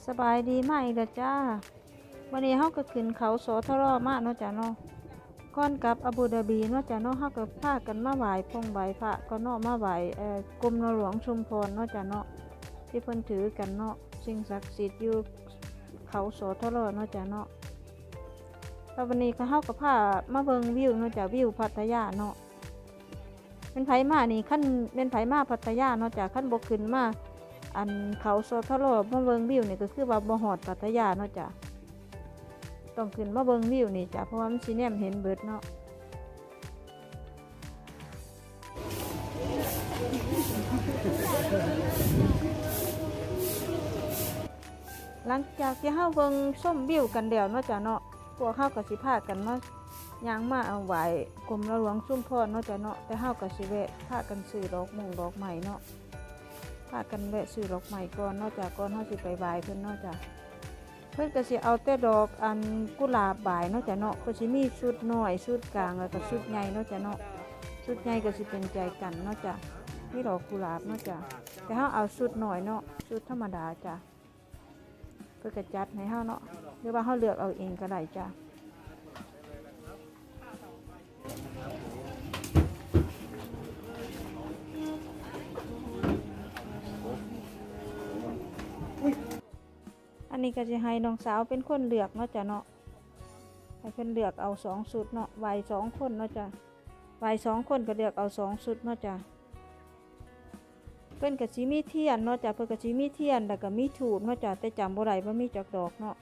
ສະບາຍດີ ມາອີກແລ້ວຈ້າ. ມື້ນີ້ເຮົາກໍຂຶ້ນເຂົາ ສທລ ມາເນາະຈ້າເນາະ. ກ່ອນກັບອາບູດາບີເນາະຈ້າເນາະ, ເຮົາກໍພາກັນມາໄຫວ້ພົງໄຫວ້ພະກ່ອນເນາະ, ມາໄຫວ້ ເອີ ກົມນາຫຼວງຊຸມພອນເນາະຈ້າເນາະ ທີ່ເພິ່ນຖືກັນເນາະ, ສິ່ງສັກສິດຢູ່ເຂົາ ສທລ ເນາະຈ້າເນາະ. ແລ້ວວັນນີ້ກໍ ເຮົາກໍພາມາເບິ່ງວິວເນາະຈ້າ, ວິວພັດທະຍາເນາະ. ແມ່ນໃຜມານີ້ ຄັນແມ່ນໃຜມາພັດທະຍາເນາະຈ້າ, ຄັນບໍ່ຂຶ້ນມາ ອັນ ເຂົາ ສທລ ມາເບິ່ງວິວນີ້ ກໍຄືວ່າບໍ່ຮອດພັດທະຍາເນາະຈ້າ. ຕ້ອງຂຶ້ນມາເບິ່ງວິວນີ້ຈ້າ, ເພາະວ່າມັນຊິແນມເຫັນເບິດເນາະ. ຫຼັງຈາກທີ່ເຮົາເບິ່ງຊົມວິວກັນແລ້ວເນາະຈ້າເນາະ, ພວກເຮົາກໍຊິພາກັນມາ ຍ່າງມາໄຫວ້ກົມນາຫຼວງຊຸມພອນເນາະຈ້າເນາະ. ແຕ່ເຮົາກໍຊິແວະພາກັນຊື້ດອກມົ້ງດອກໄມ້ເນາະ, ພາກັນແວະຊື້ດອກໄມ້ກ່ອນເນາະຈ້າ, ກ່ອນເຮົາຊິໄປໄຫວ້ເພິ່ນເນາະຈ້າ. ເພິ່ນກໍຊິເອົາແຕ່ດອກອັນກຸຫຼາບໄຫວ້ເນາະຈ້າເນາະ, ເພິ່ນຊິມີຊຸດນ້ອຍ ຊຸດກາງ ແລ້ວກໍຊຸດໃຫຍ່ເນາະຈ້າເນາະ. ຊຸດໃຫຍ່ກໍຊິເປັນໃຈກັນເນາະຈ້າ, ມີດອກກຸຫຼາບເນາະຈ້າ. ແຕ່ເຮົາເອົາຊຸດນ້ອຍເນາະ, ຊຸດທຳມະດາຈ້າ. ເພິ່ນກໍຈັດໃຫ້ເຮົາເນາະ ຫຼືວ່າເຮົາເລືອກເອົາເອງກໍໄດ້ຈ້າ. ອັນນີ້ກໍຊິໃຫ້ນ້ອງສາວເປັນຄົນເລືອກເນາະຈ້າເນາະ, ໃຫ້ເພິ່ນເລືອກເອົາສອງຊຸດເນາະ, ໄຫວ້ສອງຄົນເນາະຈ້າ. ໄຫວ້ສອງຄົນກໍເລືອກເອົາສອງຊຸດເນາະຈ້າ. ເພິ່ນກໍຊິມີທຽນເນາະຈ້າ, ເພິ່ນກໍຊິມີທຽນ ແລ້ວກໍມີທູບເນາະຈ້າ, ແຕ່ຈຳບໍ່ໄດ້ວ່າມີຈັກດອກເນາະ.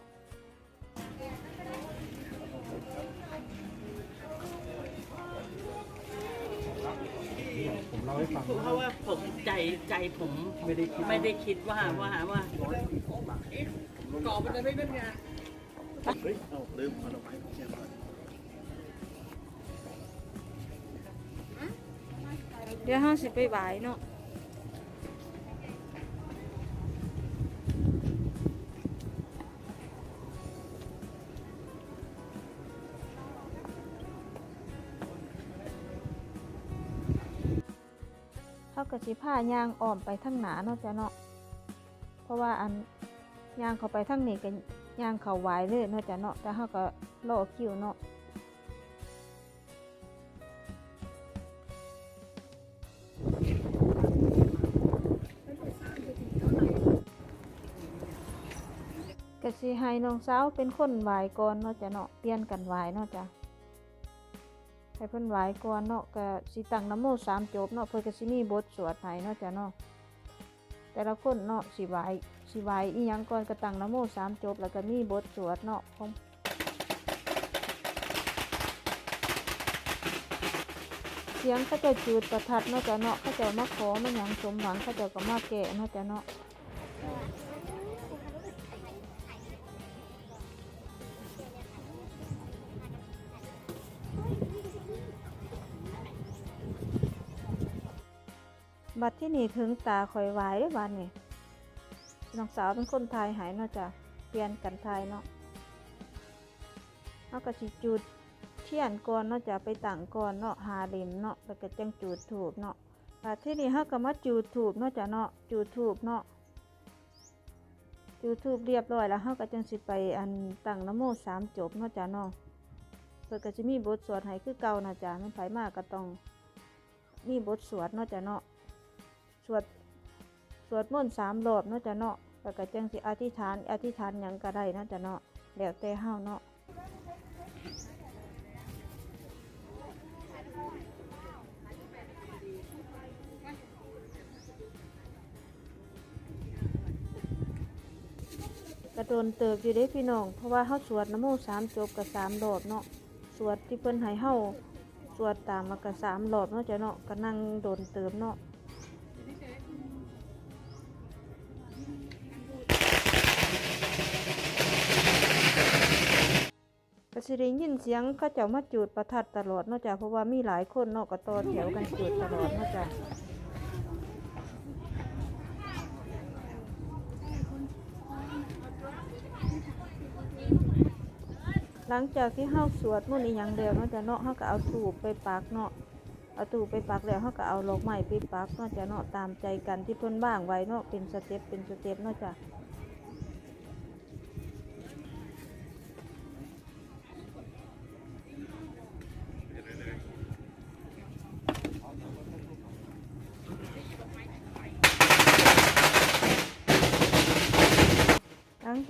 ผมเล่าให้ฟัง เพราะว่าผมใจ ใจผมไม่ได้คิด ไม่ได้คิดว่า ว่า ว่า เอ๊ะ กรอบมันจะไม่เป็นไง เฮ้ย เอา ลืมเอาดอกไม้เทียนมา ດຽວເຮົາຊິໄປໄຫວ້ເນາະ. ເຮົາກໍຊິພາຍ່າງອ້ອມໄປທາງໜ້າເນາະຈ້າເນາະ, ເພາະວ່າ ອັນ ຍ່າງເຂົ້າໄປທາງນີ້ກໍຍ່າງເຂົ້າໄຫວ້ເລີຍເນາະຈ້າເນາະ, ແຕ່ເຮົາກໍລໍຄິວເນາະ. ກະຊິໃຫ້ນ້ອງສາວເປັນຄົນໄຫວ້ກ່ອນເນາະຈ້າເນາະ, ປ່ຽນກັນໄຫວ້ເນາະຈ້າ. ໃຫ້ເພິ່ນໄຫວ້ກ່ອນເນາະ, ກະຊິຕັ້ງນະໂມສາມຈົບເນາະ, ເພິ່ນກະຊິມີບົດສວດໃຫ້ເນາະຈ້າເນາະ. ແຕ່ລະຄົນເນາະ ຊິໄຫວ້ ຊິໄຫວ້ອີ່ຫຍັງກ່ອນ ກໍຕັ້ງນະໂມສາມຈົບ ແລ້ວກໍມີບົດສວດເນາະ ຂອງ ສຽງເຂົາເຈົ້າຈູດປະທັດເນາະຈ້າເນາະ, ເຂົາເຈົ້າມາຂໍມາຫຍັງສົມຫວັງ ເຂົາເຈົ້າກໍມາແກ້ເນາະຈ້າເນາະ. ບັດທີນີ້ເຖິງຕາຂ້ອຍໄຫວ້ເດ້ບັດນີ້, ນ້ອງສາວເປັນຄົນຖ່າຍໃຫ້ເນາະຈ້າ, ປ່ຽນກັນຖ່າຍເນາະ. ເຮົາກໍຊິຈູດທຽນກ່ອນເນາະຈ້າ, ໄປຕັ້ງກ່ອນເນາະ ຫ້າເຫຼັ້ມເນາະ, ແລ້ວກໍຈັ່ງຈູດທູບເນາະ. ບັດທີນີ້ເຮົາກໍມາຈູດທູບເນາະຈ້າເນາະ, ຈູດທູບເນາະ. ຈູດທູບລຽບຮ້ອຍແລ້ວ ເຮົາກໍຈັ່ງຊິໄປ ອັນ ຕັ້ງນະໂມສາມຈົບເນາະຈ້າເນາະ. ເພິ່ນກໍຊິມີບົດສວດໃຫ້ຄືເກົ່ານະຈ້າ, ແມ່ນໃຜມາກໍຕ້ອງມີບົດສວດເນາະຈ້າເນາະ. ສວດ ສວດມົນສາມລອບເນາະຈ້າເນາະ, ແລ້ວກໍຈັ່ງຊິອະທິຖານ ອະທິຖານຫຍັງກໍໄດ້ເນາະຈ້າເນາະ, ແລ້ວແຕ່ເຮົາເນາະ. ກະດົນເຕີບຢູ່ເດ້ພີ່ນ້ອງ, ເພາະວ່າເຮົາສວດນະໂມສາມຈົບກະສາມລອບເນາະ, ສວດທີ່ເພິ່ນໃຫ້ເຮົາສວດຕາມມາກະສາມລອບເນາະຈ້າເນາະ, ກະນັ່ງດົນເຕີບເນາະ. ກະຊິໄດ້ຍິນສຽງເຂົາເຈົ້າມາຈູດປະທັດຕະຫຼອດເນາະຈ້າ, ເພາະວ່າມີຫຼາຍຄົນເນາະ, ກໍຕໍ່ແຖວກັນຈູດຕະຫຼອດເນາະຈ້າ. ຫຼັງຈາກທີ່ເຮົາສວດມົນອີ່ຫຍັງແລ້ວເນາະຈ້າເນາະ, ເຮົາກໍເອົາທູບໄປປັກເນາະ. ເອົາທູບໄປປັກແລ້ວ ເຮົາກໍເອົາດອກໄມ້ໄປປັກເນາະຈ້າເນາະ, ຕາມໃຈກັນທີ່ເພິ່ນວາງໄວ້ເນາະ, ເປັນສະເຕັບ ເປັນສະເຕັບເນາະຈ້າ.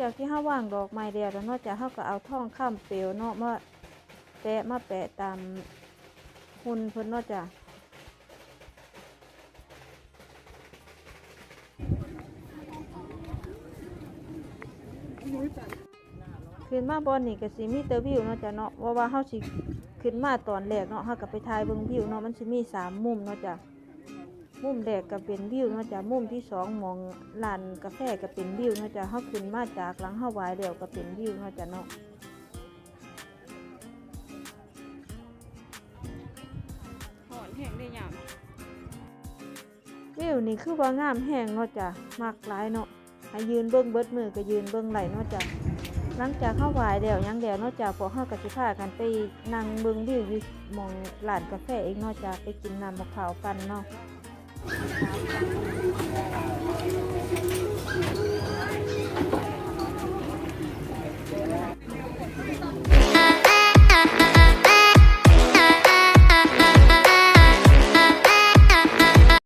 ຈາກທີ່ເຮົາວາງດອກໄມ້ແລ້ວເນາະ ເຮົາກໍເອົາທອງຄຳເປວເນາະ ມາແປະ ມາແປະຕາມຫຸ່ນເພິ່ນເນາະຈ້ະ. ຂຶ້ນມາບ່ອນນີ້ກໍຊິມີແຕ່ວິວເນາະຈ້ະເນາະ ເພາະວ່າເຮົາຊິຂຶ້ນມາຕອນແລກເນາະ ເຮົາກໍໄປຖ່າຍເບິ່ງວິວເນາະ ມັນຊິມີສາມມຸມເນາະຈ້ະ. ມຸມແລກກໍເປັນວິວເນາະຈ້ະ ມຸມທີສອງໝ່ອງຮ້ານກາແຟກໍເປັນວິວເນາະຈ້ະ. ເຮົາຂຶ້ນມາຈາກຫຼັງເຮົາໄຫວ້ແລ້ວກໍເປັນວິວເນາະຈ້ະເນາະ. ຮ້ອນແຮງເດ້ຍາມ. ວິວນີ້ຄືວ່າງາມແຮງເນາະຈ້ະ ມັກຫຼາຍເນາະ. ໃຫ້ຢືນເບິ່ງເບິດມື້ກໍຢືນເບິ່ງໄດ້ເນາະຈ້ະ. ຫຼັງຈາກເຮົາໄຫວ້ແລ້ວຫຍັງແລ້ວເນາະຈ້ະ ພວກເຮົາກໍຊິພາກັນໄປນັ່ງເບິ່ງວິວຢູ່ໝ່ອງຮ້ານກາແຟອີກເນາະຈ້ະ ໄປກິນນ້ຳໝາກພ້າວປັ່ນເນາະ.